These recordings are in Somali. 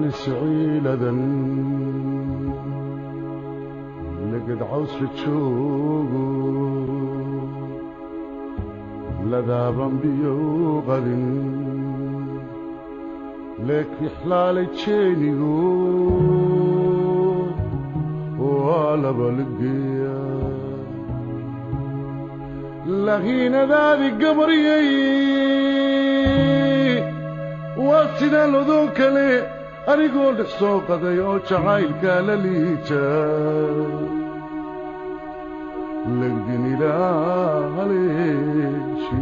Isciiladan lagad cawsla joogo ladaaban biyo qadin leekixlaalay jeenigo waa labalageeya lahiinadaadi gabaryay waa sidaan lodoo kale anigoo dhex soo qaday oo jacaylka la liita lagdin ilaa haleeshi.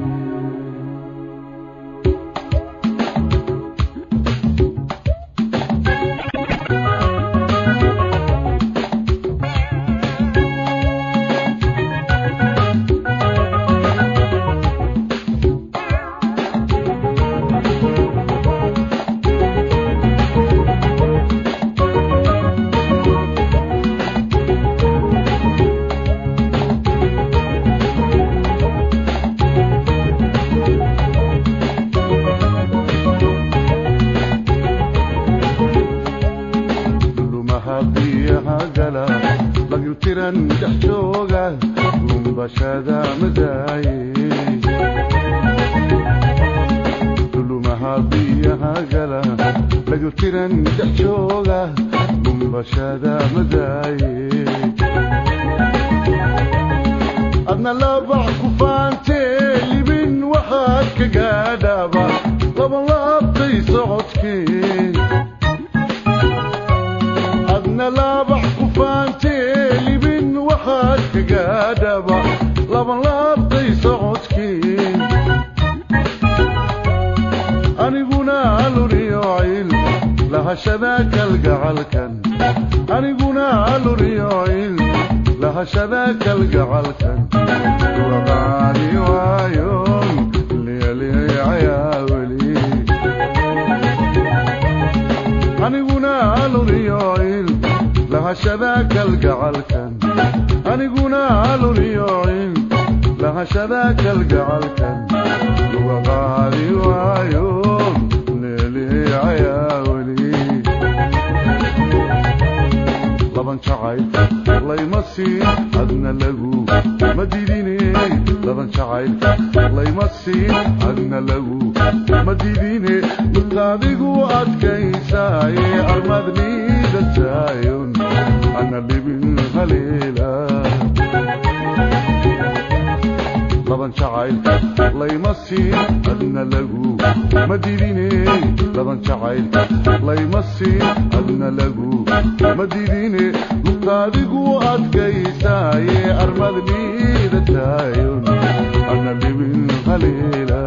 Lagutiran dhex jooga lumbashada madaaye dulumaha biyaha gala lagutiran dhex jooga lumbashada madaaye adna labax ku faantee libin waxaad ka gaadhaba labalaabtay socodkii adna labax ku faantee libin waxaad ka gaadhaba labalaabtay socodkii aniguna luriyo cil lahashada kalgacalkan aniguna luriyo cil lahashada kalgacalkan waqaani waayon liyaliyayaaweli aniguna luriyo cil lahashada kalgacalkan aniguna luriyo cil lahashada kalgacalkan waqaani waayon liyaliyayaaweli laban jacayl layma siin adna lagu ma diidine laban jacayl layma siin adna lagu ma diidine mudqaadigu adkaysaaye armadniidataayun ana dhibin haleela laban jacayl layma siin adna lagu ma diidine laban jacayl layma siin adna lagu ma diidine mudqaadigu adkaysaaye armadniidataayun ana dhibin haleela.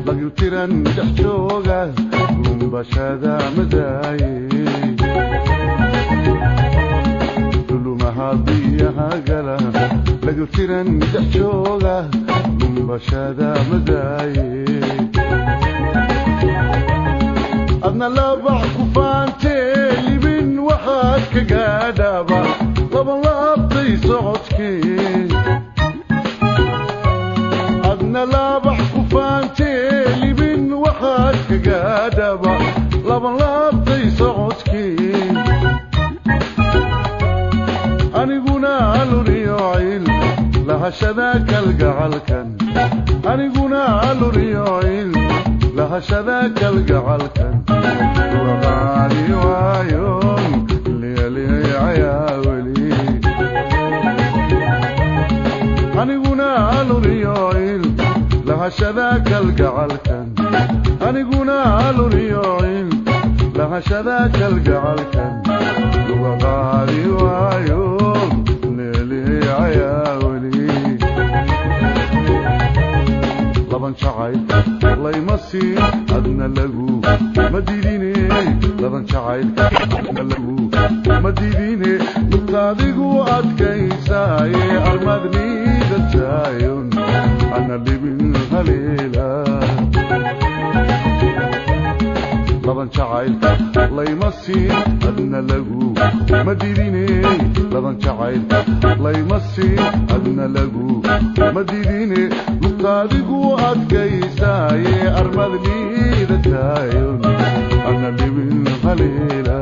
Lagutiran dhex jooga lumbashada madaaye dulumaha biyaha gala lagutiran dhex jooga lumbashada madaaye adna labax ku faantee libin waxaad ka gaadhaba labalaabtay socodkii adna labax ku faantee libin waxaad ka gaadhaba labalaabtay socodkii aniguna luriyo cil lahashada kalgacalkan aniguna luriyo cil lahashada kalgacalkan waqaani waayon liyaliyayaaweli aniguna luriyo cil lahashada kalgacalkan aniguna luriyo cil lahashada kalgacalkan waqaani waayo. Diidine lugtaadigu adkaysaaye, armadniida taayon ana dhibin haleela. Laban jacaylka layma siin, adna lagu ma diidine. Laban jacaylka layma siin, adna lagu ma diidine. Lugtaadigu adkaysaaye, armadniida taayon ana dhibin haleela.